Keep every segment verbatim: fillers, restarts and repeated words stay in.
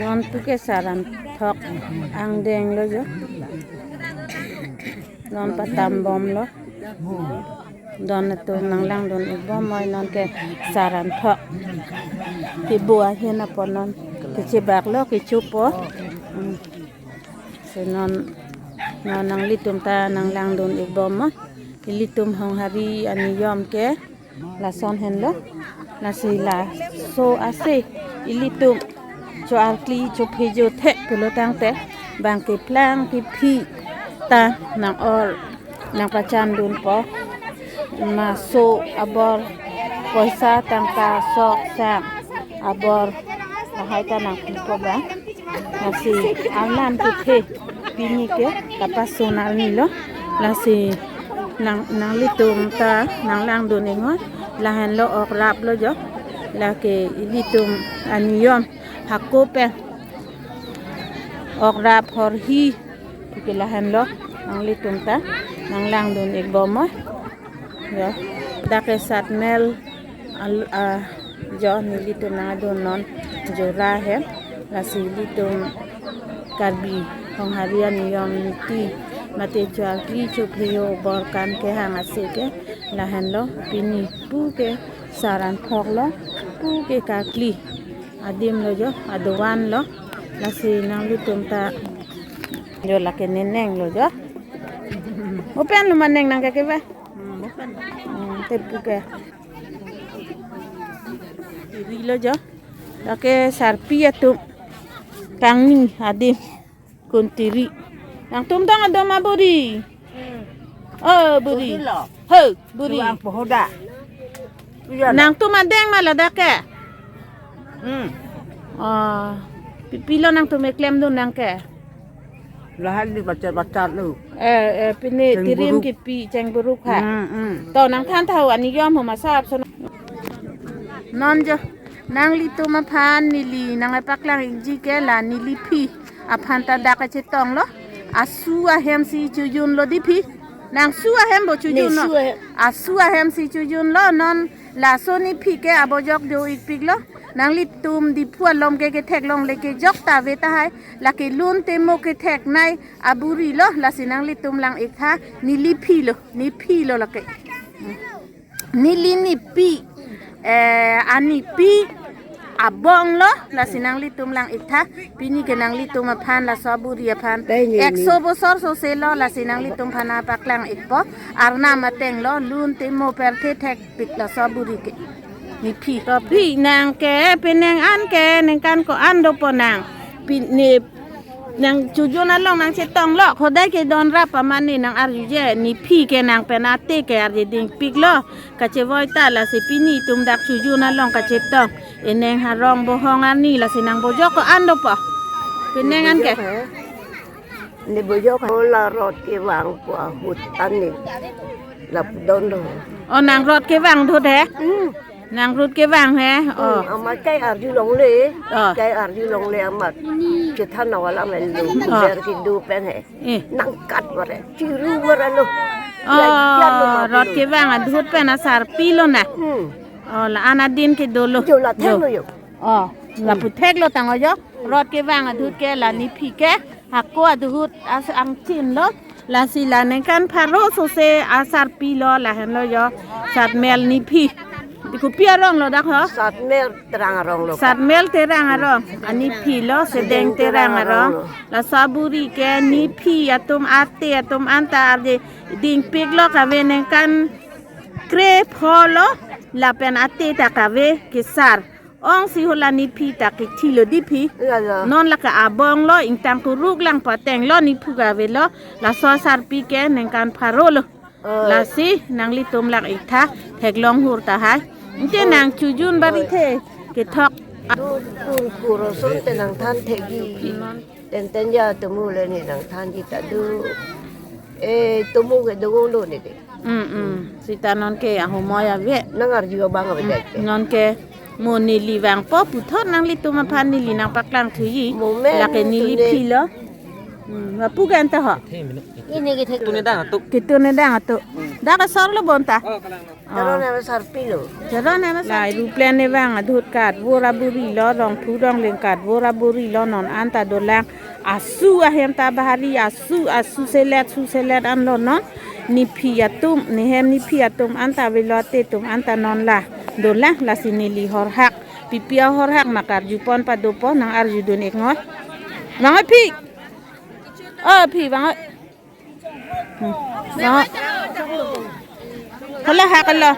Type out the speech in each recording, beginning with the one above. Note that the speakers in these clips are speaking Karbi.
Non puke saran thok angdeng lo jo. Non patam bomlo. Don atum nanglangdun ik bom moi, nonke saran thok. Kibu ahin apot non kechebaklo, kechopo. Hmm. Si non, non nanglitum ta nanglangdun ik bom moi. Ilitum Honghari aniyom ke lason henlo. Lasi laso ase ilitum cho-arkli chophe jo thek pulo tangte, bang keplang kephi ta nang-or nangpachandunpo. Maso abor, poisa tangka sok sang abor lahai ta nangpipo bang. Lasi arnam kethe pini ke kapason arni lo. Lasi nang, nanglitum ta nanglangdun ik moi. Lahenlo okrap lo jo. Lake ilitum aniyom hako pen okrap horhi. Puke lahenlo nanglitum ta nanglangdun ik bom moi. Jo, dak ke satmel al, ah, jo, nelitum nangdun non jora hem. Lasi ilitum Karbi Honghari aniyom niti mate cho-arkli chophe jo bor kan kehang ase ke lahenlo. Pini puke saran thoklo, puke karkli adim lo jo, adovan lo. Lasi nanglitum ta jo, lake neneng lo jo. Mo pen lo ma neng nangke keve? Hmm, mo pen. Hmm, te puke ri lo jo. Lake sarpi atum kangni adim kuntiri. Nangtum dong adom abori. Oh, buri. Buri lo. Ho, buri. Tuang pohoda. Iya lo. Nangtum adeng ma ladak ke? Hmm. Oh, pipilo nangtum keklemdun nang ke? Lahai di bacar-bacar lo. Eh, eh, pini Chengburuk. Tirim kipi chengburuk ha. Hmm, hmm. To nangthan tha ho, ani yom ho masap so. Non jo, nanglitum aphan neli nangpaklang ikji ke la neliphi aphan ta dak kachetong lo. Asu ahem si chojun lo diphi. Nang su ahem bo chojun lo. Ne su ahem. Asu ahem si chojun lo, non laso nephi ke abojok do ikpik lo. Nanglitum Diphu alom ke ketheklongle kejok ta ave tahai. Lake lun temo ketheknei aburi lo, lasi nanglitum lang ik tha, neliphi lo, nephi lo lake. Neli nepi, eh, anepi abong lo, lasi nanglitum lang ik tha, pini ke nanglitum aphan laso aburi aphan. Dai ni, ni. Ekso bosor sose lo, lasi nanglitum aphan nangpaklang ikpo, arnam ateng lo, lun temo perthe thekpik laso aburi ke. Nephi. To phi nang ke, penang an ke, ningkan ko-an dopo nang. Pi ne nang chojun along nangchetong lo, khodai ke don rap aman ne nang arjuje, nephi ke nang pen ate ke arje dingpik lo, kachevoi ta lasi pini itum dak chojun along kachetong. Eneng harong bohong arni lasi nang bojok ko-an dopo. Penang an ke. Ne bojok ko la rot kevang pu ahut ani. Lap don do. Oh, nang rot kevang ahut he? Hmm. Nang rot kevang he? Oh. Hmm, amat kai arjulongle. Oh. Kai arjulongle amat. Chethan awal amen lo. Oh. Ber kidu pen he. Eh. Nangkat bare. Chiru bare lo. Oh, lajian lo mati rot lo. Kevang ahut pen asarpi lo na. Hmm. Oh, la-an adin ke dolo. Jo la thek lo jo. Oh, lapu thek lo tang jo. Rot kevang ahut ke la nephi ke. Hako ahut as angchin lo. Lasi la ningkan pharo sose asarpi lo lahenlo jo. Satmel nephi. Di kopi arong lo dak ho? Satmel Terang arong lo. Satmel Terang arong. Anephi lo, Sedeng Terang arong. Laso aburi ke nephi atum ate atum anta arje dingpik lo kave ningkan krepho lo. Lapen ate ta kave kesar. Ong si hala nephi ta kethi lo diphi. Iya, iya. Non lake abong lo, ingtang kuruk lang pateng lo, nephu kave lo, laso asarpi ke ningkan pharo lo. Oh. Lasi nanglitum lang ik tha, theklong hur tahai. Ante nang chojun bari the, kethok. Du kur kur ason te nangthan thekji. Tenten ja tumu le ne nangthanji ta do. Eh, tumu ke do do ne de. Mm, mm. Sita non ke ahumoi ave. Nang arju abang ave dai ke. Non ke mo neli vangpo puthot nanglitum aphan neli nangpaklang thuji. Mo men lake neli tune. Phi lo. Hmm, lapu ke anta ho. Ini ke thek. Tune dang atuk. Kitune dang atuk. Dak asor lo bonta. Oh, kalang lo. Choro ne asarpi lo. Choro ne asarpi. La aeroplane vang ahut kat vur aburi lo, rong thu rong ling kat vur aburi lo, non anta dolang. Asu ahem ta bahari, asu, asu selet, su selet an lo non. Nephi atum, nehem nephi atum anta avelo, ate atum anta non la dolang, lasi neli horhak. Pipi ahorhak ma karjupon padopo nang arjudun ik noi. Vang oi phi. Oh, phi vang oi. Hmm. Vang oi. Hala hak lo.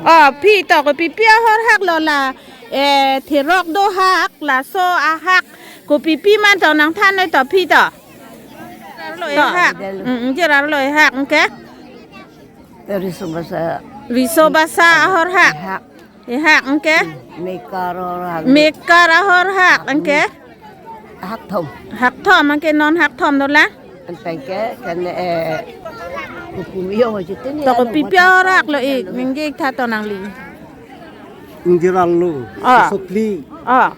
Oh, phi to kopi pi ahorhak lo la. Eh, therok do hak, laso ahak. Kopi pi man to nangthan noi to phi to. Lo to. Ehak. Mm, jerar lo ehak, anke? Riso basa. Riso basa ahorhak. Ehak. Ehak, anke? Mekar ahorhak. Mekar ahorhak, anke? Hak thom. Hak thom, anke non hak thom dolang? Anke ke, kan, eh, kukuyo ho jitin. To ya, kopi pi ahorhak lo ik, ningje ik tha to nangli. Ingjiralo, ah. Sukli. Ah.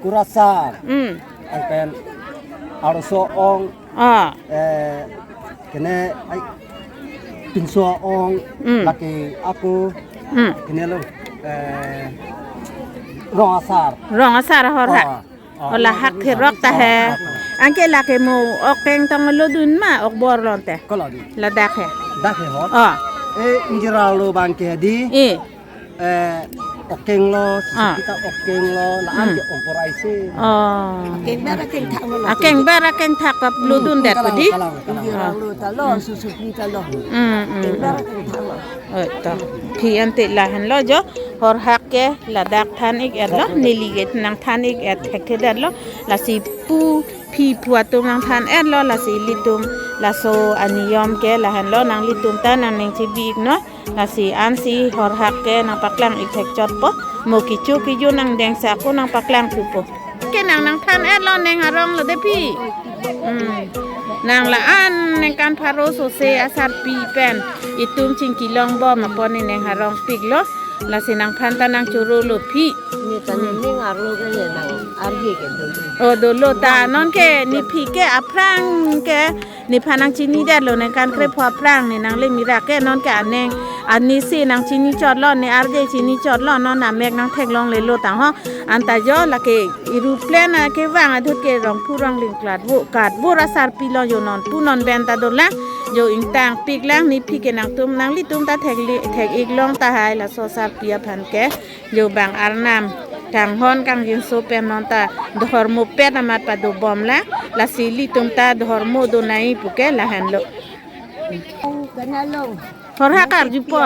Kurasar. Hmm. Anpen arso ong. Ah. Eh, kene ai pinso ong. Hmm. Lake ako. Hmm. Kene lo, eh, rong asar. Rong asar ahorhak. Ah. Oh, la hak therok ta he. Anke lake mo ok keng tong lo dun ma, ok bor lonte. Kolo di. Ladak he. Dak he ho. Oh. Eh, ingjiralo abang ke di. Eh. Eh, ok keng lo, ah. Sisi kita ok keng lo, la an ke ok bor aise. Oh. Akeng ber akeng thak lo. Akeng ber akeng thak pap lo dun det kalang, di. Kalang, kalang. Ingjiralo ta lo, susukli ta lo. Hmm, hmm. Akeng ber akeng thak lo. Oh, to. Phi ante lahenlo jo. Horhak ke ladak than ik et lo, neli ke nangthan ik et thekthedet lo, lasi pu phi pu atum nangthan et lo, lasi ilitum Laso aniyom ke lahenlo, nanglitum ta nangning chibi-iknon. Lasi ansi horhak ke nangpaklang-ik thekchotpo. Mo kecho kejun angdeng si ako nangpaklang thupo. Ke nang nangthan-etlo neng arong lo de phi. Hmm. Nang la-an ningkan pharo sose asarpi pen itum chingki longbom apot ne neng arongpiklo. Lasi nangphan ta nangchorolo phi. Ne ta Hmm. neng arlo ke ne nang arje ke dolo. Oh, dolo ta. Nang Non ke ne phi ke aphrang ke nephan nangchinidetlo, ningkan krepho aphrang ne nangleng mirak ke. Non ke aneng anisi nangchinichotlo, ne arje chinichotlo, non amek nangtheklonglelo tang ho. Anta jo lake aeroplane akevang adut ke rongphu rongling klat vo kat vo asarpi lo jo, non pu non pen ta dolang jo, ingtangpiklang ne phi ke nangtum nanglitum ta thekli thek-ik long tahai laso asarpi aphan ke. Jo bang arnam kanghon kangjinso pen non ta dhormo pet amat padobomlang, lasi ilitum ta dhormo donai pu ke lahenlo. Horhak arjupo.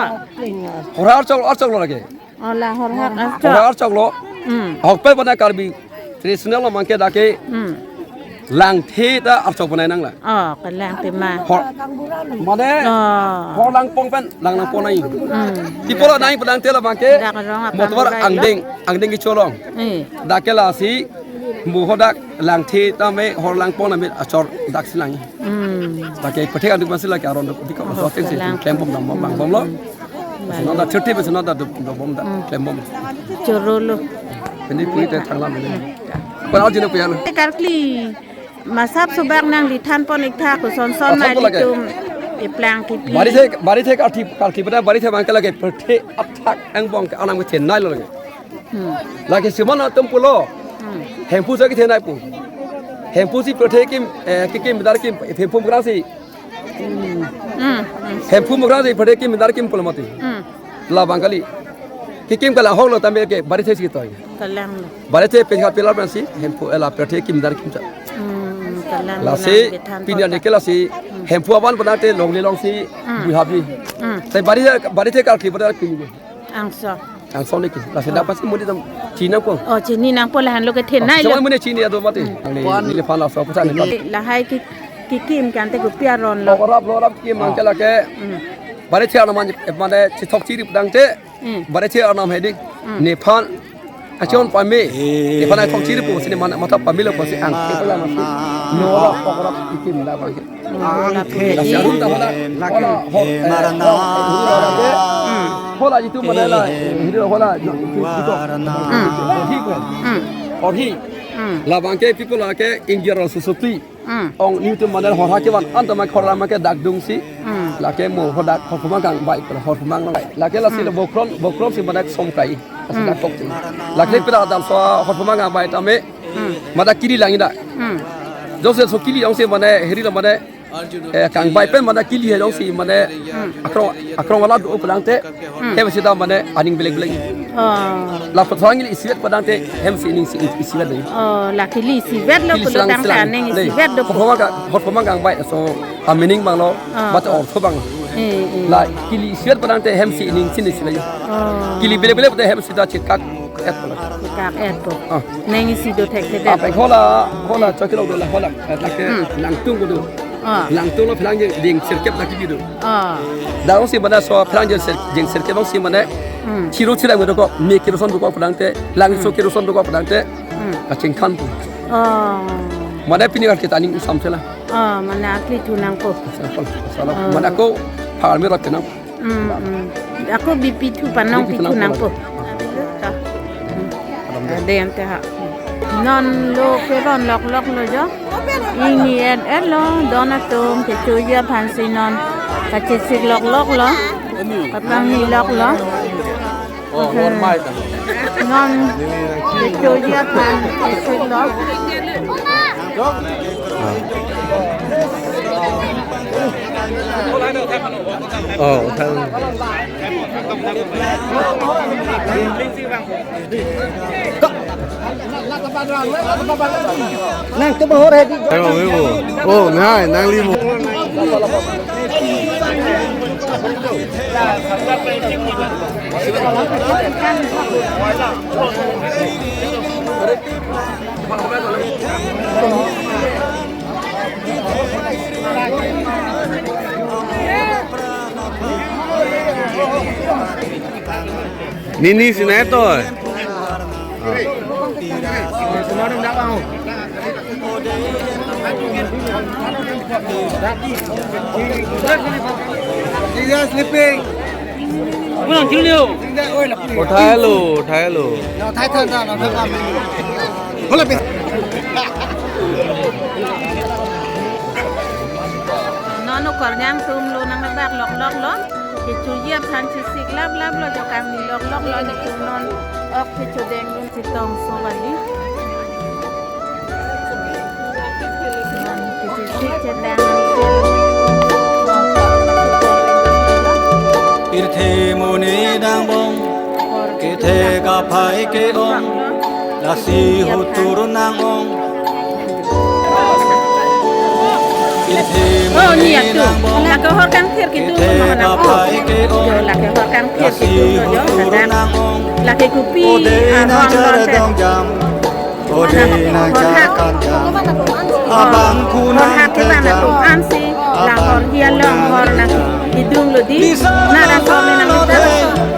Horhak archok, archoklo lake. Oh, la horhak archok. Horhak archoklo. Hmm. Ahokpet pada Karbi traditional lo mangke dak ke Hmm. langthe ta archok bonai nanglang. Oh, kelangthe ma. Hor, mane Oh. hor langpong pen lang langpong nai. Hmm. Tipo lo nai pedang tela bangke. Dak rong apa motor murai lo? Angdeng, angdeng kecholong. Eh. Dak ke lasi mo hodak langthe tame hor langpong name achor daksi lang. Hmm. Dak ke pethek anduk masih lake aron duk dikau Oh, so atensi kelang. Klembom dam bom bom lo. Hmm. Sino da thirty percent da duk duk bom da Hmm. klembom. Chorolo. Ini kui te thanglam ini. Pernah jino puyana. Karkli. Masap subak nangli thanpon-ik tha, koson son Oh, thanpon lake. Nelitum eplang kipi. Barithe, barithe karthi, karthi pada barithe bangke lake perte athak angbong ke anam kethenei lo lake. Hmm. Lake suman atum pulo. Hmm. Hemphu sa kethenei pu. Hemphu si perte kim, eh, ki kim dar kim, hemphu mukra si. Hmm. Hmm. Hemphu mukra si perte kim dar kim pulo mati. Hmm. Labang kali. Kikim kala hong lo tame ke barithe si toi. Kalang lo. Barithe penjat pilar pensi, hemphu ela perte kim dar kim cha. Hmm, kalang lo. Lasi, nang kethan pini kota. Ani ke lasi, Hmm. hemphu aban penate longle longsi, Hmm. buhabi. Hmm. Te barithe, barithe karkli pada kini. Angso. Angso ni ki. Lasi Oh. dapat si mudi tam chinangpo. Oh, chininangpo lahenlo kethenei lo. Semua mudi chini ado mati. Hmm. Angli, Puan. Neli phan laso putan ni. Lahai ki, kikim kante kopi aron lo. Lorap, lorap kim Oh. angke lake. Hmm. Barithe arnam mane, mane chithok chiri pedang te. Hmm. Barithe arnam hedi. Hmm. Nephan. Achon pame. Eh. Nephan athok chiri po sini mana matha pame lo po si ang. Kita lah masih. Nora pokora ikim da bang. Nora Lasi pokora. Arum ta hola. Hola, ho, eh, hola, hola, hola, hola, Hmm. hola itu mana lah. Hiri hola. Itu, itu. Hmm. Orhi ko. Hmm. Orhi. Hmm. Labang ke people lake India ro susupi. Hmm. Ong ni tu mana horhak kevan anta ma khorla ma ke dak dung si. Hmm. Lake mo hodak horphumang kangbai, horphumang nang. Lake lasi Hmm. le bokron, bokron si mana somkai. Lasi Hmm. dak kok si. Lake Hmm. pira dam so horphumang kangbai tame. Hmm. Mana kili lang ida. Hmm. Jose so kili ong si mana hiri lo mana, eh, kangbai pen mana kili he ong si mana Hmm. akrong, akrong wala do pulang te. Hmm. Hem sida mane aning belek belek. Oh. La pathang ili isivet padang te hem si ining si isivet dei. Oh, la kili isivet lo Kili pulo silang tang silang. Aning Dei. Isivet do. Horphumang ka, horphumang kangbai so a meaning bang lo, Oh. But ortho bang. Eh, eh. La kili isivet padang te hem si ining si isivet. Oh. Kili belek belek te hem sida chikak et pala. Chikak et po. Ah. Neng isi do thek thek. Apa hola, hola chokilo do la hola. Lake Hmm. langtung ko do. Ah. Langtung lo phelang jeng, jeng sirkep laki gitu. Ah. Dang si mana so phelang jeng sir, jeng sirkep bang si mana. Hmm. Chiro chira mo dokok, me keroson dokok padang te, lang so Hmm. keroson dokok padang te. Hmm. Kachingkhan tu. Ah. Mana pini kar kita ning isam sela. Ah, mana akli thunangpo. Salah. Ah. Mana ko pharmi rat kenang. Hmm, hmm. Ako B P thu panong B P thu thu nang nangpo. Po. Hmm. Ada yang teha. Non lo keron lok lok lo jo. Ingni et et lo don atum kechoji aphan si non kachesik lok lok lo. Kapangni lok lo. Oh, luar mai ta. Non kechoji aphan kachesik lo. Oh, kan. Nang tu bahor hai di. Ayo, ayo. Oh, nai, nangli mo. Nini sinai to. He's sleeping. Uthai lo, uthai lo. Non okorjang atum lo nang bak lok lok lo. Kechoji aphan chesik lap lap lo, jokang ni lok lok lo, netum non ok kechodeng dun chetong so bali. Non kechesik chetang. Pirthe monit angbong, kethek aphai ke-ong, lasi hutur nang-ong. Pirthe monit angbong, lake hor kangthir kidung kethek aphai ke-ong, jo lake hor kangthir lasi kidung jo hutur nang-ong. Lake kopi arong lo te. Ode nang hor hak, hor hak kevan atum ansi, lang hor hi along hor nang kidung lo di, nara song nang ita,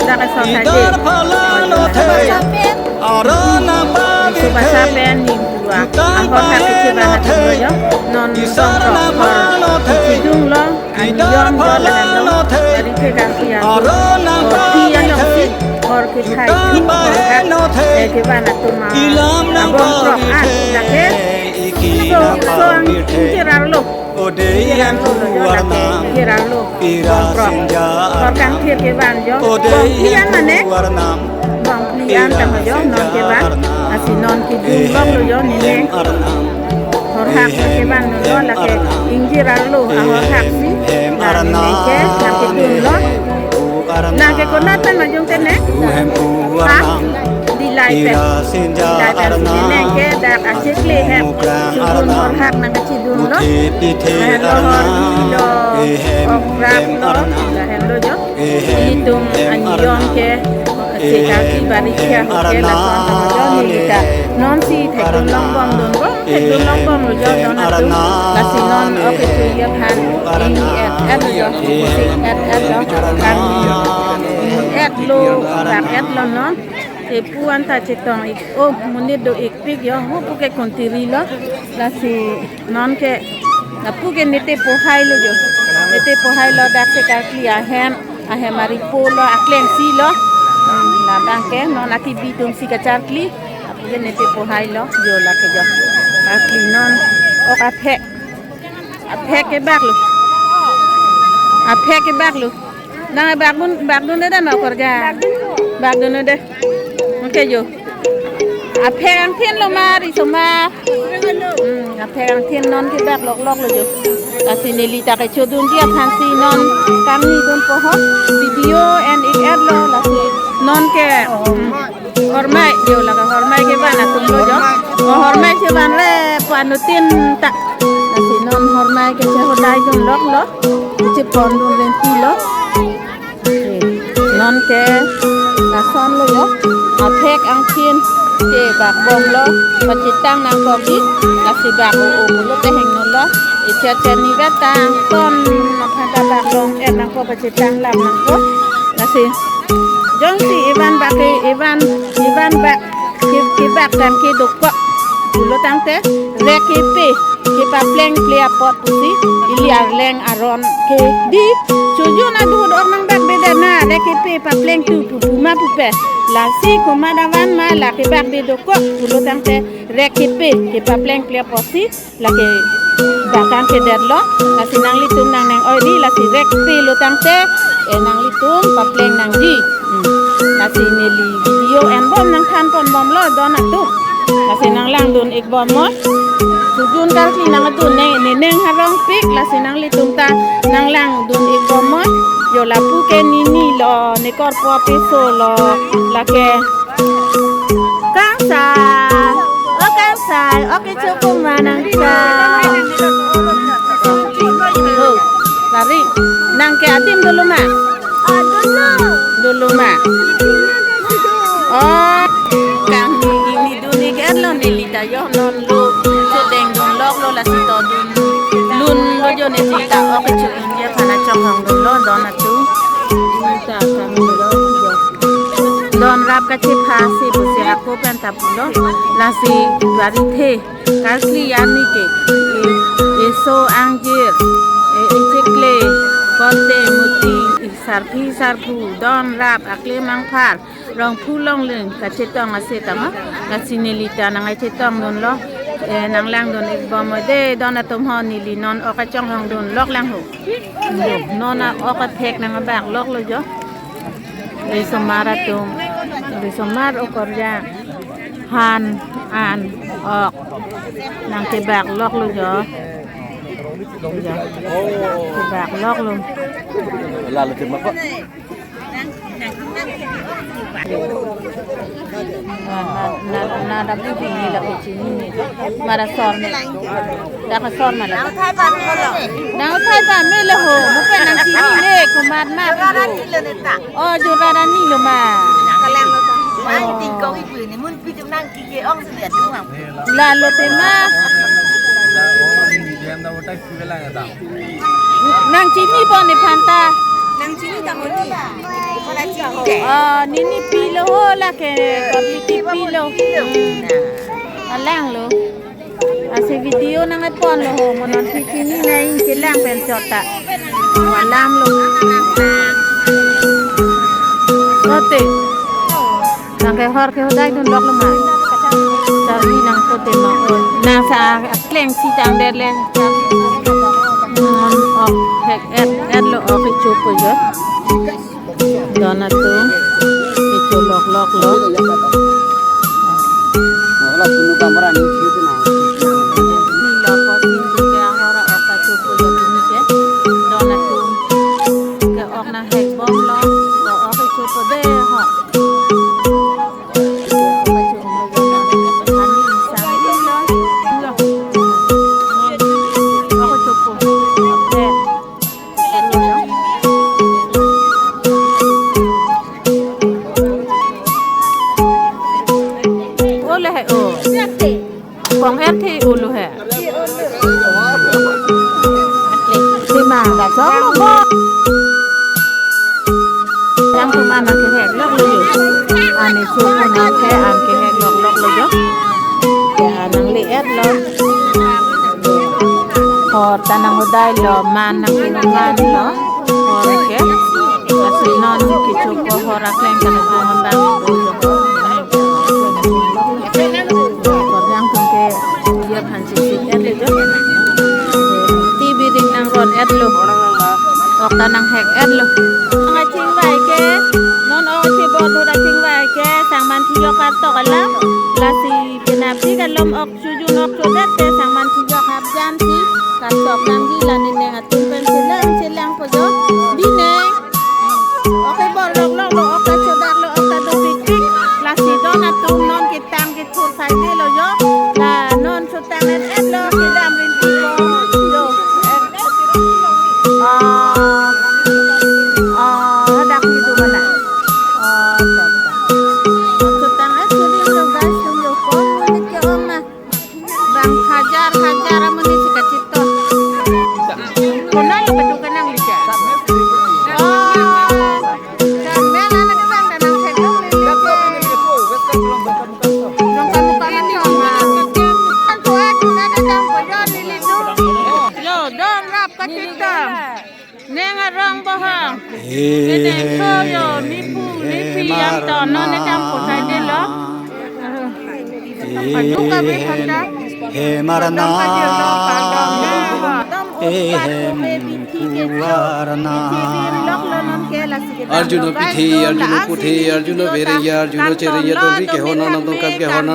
nara song saje. Suba sapen ning pura, ang hor hak kevan atum lo jo, non songkrok hor kidung lo. Anjon bol halo, dari ke kang sia tu. Hor pi anong si, hor kethai tu, hor hak, eh, kevan atum ma. Abong krok an, lake. So, so ang ingjir arlo. Ingjir arlo lo jo lake, ingjir arlo. Abong krok. Hor kangthir kevan jo. Bong pi an mane. Bong pi an tang jo, non kevan. Lasi non kidung lok lo jo, nene. Hor hak kevan lo lake ingjir arlo ahor hak si. La neke nang kedun lo. Nang ke konat pen majung tene? Ha? Di lai pen. Di lai pen si neke dak achikli hem. Chidun hor hak nang kachidun lo. Lahen lo hor hi lo. Okrap lo. Lahen lo jo. Ilitum anyon ke, seka ki bari kia hoke lason tang jo neli ta. Non si thekdun longbom dun bom, thekdun longbom lo jo don atum. Lasi non ok kechoji aphan, ini et et lo jo, si et et lo, kami et lo, rak et lo non. Epu anta chetong ik, oh, monit do ik pik jo, ho puke kontiri lo, lasi non ke, lapu ke nete pohai lo jo. Nete pohai lo dak se karkli ahem, ahem aripo lo, akleng si lo. Hmm, labang ke, non akibi atum si kacharkli, lapu ke nete pohai lo, jo lake jo. Karkli non, ok aphek, aphek kebak lo. Aphek kebak lo. Nang bak dun, bak dun de dan okorjang. Bak dun de. Oke jo. Aphek angthin lo ma, riso ma. Hmm, aphek angthin non kebak lok lok lo jo. Lasi neli ta kechodunji aphan si non kangni dun po ho. Video en ik et lo lasi non ke. Hmm. Hormai, jo lake hormai kevan atum lo jo. Oh, hormai chevan re pu anutin ta. Lasi non hormai ke chehodai dun lok lo. Chepon dun renti lo. Non ke lason lo jo. Aphek angthin kebak bom lo. Pachitang nangkok di. Lasi bak o o lo teheng non lo. Ichat chat ni betang ton aphan ta bak long et nangkok pachitang lam nangkok. Lasi jongsi evan bak ke, evan, evan bak ke, kebak tang ke dokok pulo tangte, rek kepe, kepapleng ple apot pusi, ili arleng aron ke di, chojun aduk dok nang bak beda na, rek kepe papleng tu pu pu ma pupe. Lasi komat avan ma la kebak de dokok pulo tangte, rek kepe, kepapleng ple apot si, lake bakang kedet lo, lasi nanglitum nang neng oi di, lasi rek pe lo tangte, eh, nanglitum papleng nangji. Hmm. Lasi neli video en bom nangthan pon bom lo don atum. Lasi nang lang dun ik bom mo. Chojun karkli nang dun ne, ne neng harong pik, lasi nanglitum ta nang lang dun ik bom mo. Jo lapu ke nini lo, ne korpo apeso lo, lake. Kangsai. Oh, kangsai. Oh, kecho komat nang ta. Oh, lari. Nang ke adim dolo ma? Ah, dolo. Dolo ma? Oh, kang ini dun ik et lo neli ta jo non lo. Chodeng dun lok lo lasi to dun. Lun Jo ne sita ok kecho-inji aphan achonghong dunlo don atum. Sita kami lo jo. Don rap kachephasi pusi hako pen ta pulo. Lasi barithe karkli arni ke, e, eso angjir, e, echekle, kote muti, e, sarpi sarpo, don rap, aklem angphar, rongphu longling kachetong ase tama, lasi neli ta nangkachetong dunlo, eh, nanglangdun-ikbom ode don atum ho, neli non ok kachonghong dunlok lang ho. Jo, non a ok athek nangkebak loklo jo. Risomar atum, risomar okorjang, han, an, ok nangkebak loklo jo. Jo, kebak loklo. Lalo terima kasih. Na, na, na, na, da budi ni la kechini ni. Mara sor ni. Da ka sor mala. Nang uthai pa me le ho. Bukan nangchini le, komat ma. Oh, jora ni lo ma. Lalo tema. Nangchini po ne phanta. Nangchini ta mo ni. Kola chini de. Oh, nini pilo ho lake, kopi pilo. Alanglo. Lasi video nangkeponlo ho, mo non chini na in chelang pen chota. Alamlo. Ote. Nangkehor kehodai dunloklo ma. Charli nangkote ma. Nangsa akleng si tangdet le. Non ok hek-et-etlo, ok kechopo jo. Don atum kecho lokloklo. Nilo posin ke ahora ok kachopo jo pini ke. Don atum ke ok nanghekbomlo. Ko ok kechopo de ho. Ole he o. Kong er the ulu he. Lima, dah, solo bo. Yang cuma anak kehek lok lo jo. Ani suku nang ke an kehek lok lok lo jo. Ya, nang liet lo. Hor ta nanghodai lo, man nangkinong man lo. Hor ke. Lasi non kechopo hor akleng ta nangkong mandang lo jo. Hor yang tum ke. Iya phan chisi er le jo. T V ring nangron etlo. Ok ta nanghek etlo. Nang achingvai ke, non ok chibor dut achingvai ke, sangman thiyok artok alam. Lasi penap di kalom ok chojun ok chodet ke, sangman thiyok hap jam si, kartok damji la ne neng atum pen chelang chelang po jo. Di neng. Ok bor lok lok lo, ok ta chodak lo, ok ta dopikpik. Lasi don atum non ketang kethur sai de lo jo. La non chotang et et lo, kedam rinti ko. Jo. Ah, ah, hadak ni tu mana? Ah, ta, ta. Chotang et suri lo guys, tum jo kon menit ke ong na. Bang hajar hajar amonit si kachito. Konat lo ketu kenang lija. Oh, kan mela na kebang dan nang sedang lili. Dong kamu kamu sama. Kan tuai kuna ada dong kojon lili tu. Yo, dong rap kachito. Neng arong bohong. Neng ko yo, nipu, nipi yang to, non ne jam ko sai de lo. Padu ka be khanda. He marna, he hem kuarna. Arjuno pithi, Arjuno puthi, Arjuno vereya, Arjuno chereya, dongri kehona, dongkam kehona.